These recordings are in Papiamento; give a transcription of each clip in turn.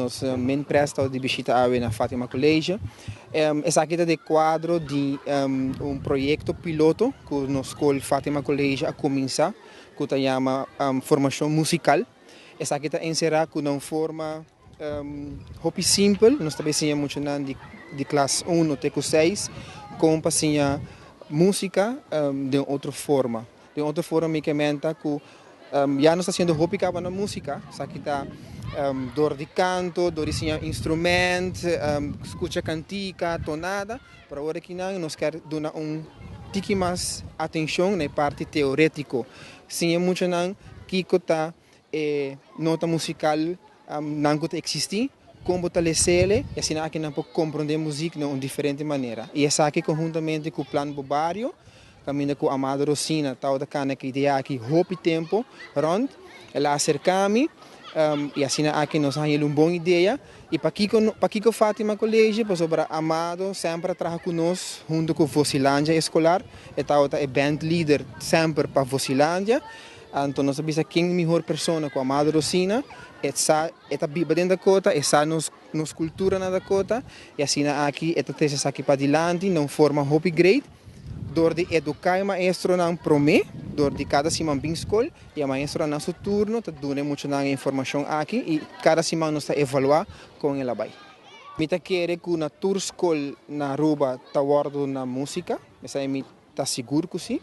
Nos Min Pres ta di bishita awe na Fatima College. Esaki ta den kuadro di un proyekto piloto ku nos skol Fatima College a kuminsá ku ta yama Formashon Musikal. Esaki ta enserá ku na un forma hopi simpel nos ta bai siña muchanan di klas uno te ku seis kon pa siña músika den otro forma. Den otro forma mi ke menta ku ya nos ta haciendo hopi caba na musica, esaki ta door di canto, door di siña instrument, scucha cantica, tonada, pero awor akinan nos kier duna un tiki mas atencion na e parti teoretico, siña muchanan kico ta e nota musical nan cu ta existi, con bo ta lesele y asina aki nan por comprende muziek na un diferente manera. Y esaki conhuntamente cu Plan Bo Bario, caminda cu Amado Rosina tabata cana cu idea aki hopi tempo rond, el a acerca mi y asina aki nos a haña un bon idea. Y pakico pakico Fatima College? Pasobra Amado semper a traha cu nos hunto cu Vosilandia Escolar, e tabata e band leader semper pa Vosilandia. Anto nos a bisa ken mihor persona cu Amado Rosina, e sa e ta biba den Dakota, e sa nos nos cultura na Dakota y asina aki e ta trece esaki padilanti na un forma hopi great dor di educa e maestronan prome, dor di cada siman bin scol y e maestronan na su turno ta duna e muchanan e informacion aki y cada siman nos ta evalua con el a bay. Mi ta kere cu na tur scol na Aruba ta wordo duna musica, esai mi Ta sigur ku si.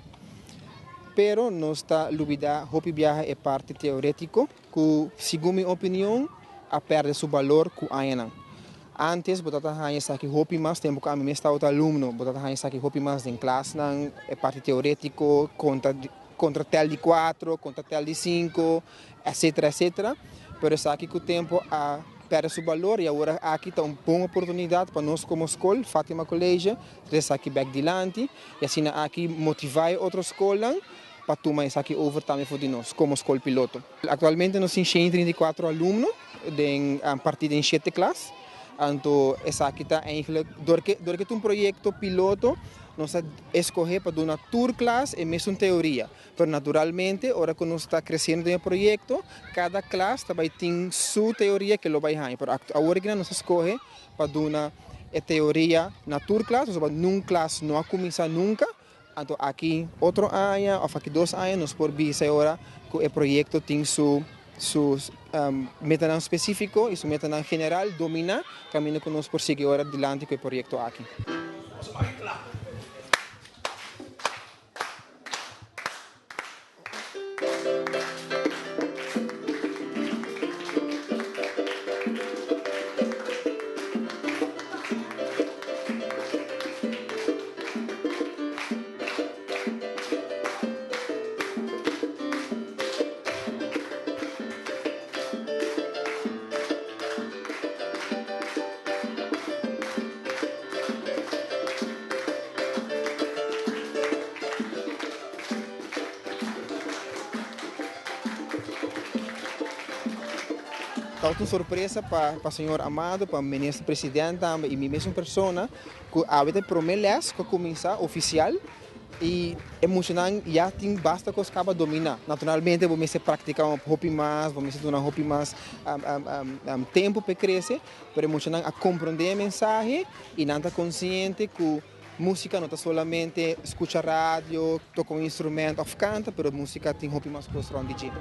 Pero nos ta lubidá hopi biaha e parti teorétiko ku, segun mi opinion, a pèrdè su balor ku añanan. Ántes bo tabata haña esaki hopi mas, tempu ku ami mes tabata alumno, bo tabata haña esaki hopi mas den klasnan, e parti teorétiko, konta kontra tel di kuatro, kontra tel di sinku, etcetera, etcetera. Pero esaki ku tempu a pèrdè su balor i awor aki ta un bon oportunidat pa nos komo skol, Fatima College, Trese esaki bek dilanti y asina aki motiva e otro scolnan pa tuma esaki over tambe for di nos como scol piloto. Actualmente nos tin 134 alumno den parti den shete klas, anto esaki ta eigenlijk dor ke dor ke ta un proyecto piloto nos a escoge pa duna tur klas e mesun teoria, pero naturalmente ora cu nos ta creciendo den e proyecto cada klas ta bay tin su teoria ke lo bay haña, pero awor aki nos a scoge pa duna e teoria na tur klas, pasobra nun klas no a kuminsá nunka, anto aki otro aña òf aki dos aña nos por bisa e ora ku e proyekto tin su su metanan spesífiko i su metanan general dominá kaminda ku nos por sigui ora dilanti ku e proyekto aki. Tabata un sorpresa pa pa señor Amado, pa minister president tambe y mi mesun persona cu awe ta e prome les cu a cuminsa oficial y e muchanan ya tin basta cos caba domina. Naturalmente bo mester practica un hopi mas, bo mester duna hopi mas tempo pa e crece, pero e muchanan a comprende e mensahe y nan ta consciente cu Músika no ta solamente skucha radio, toka un instrumento òf kanta, pero músika tin hopi mas kos rònt di dje.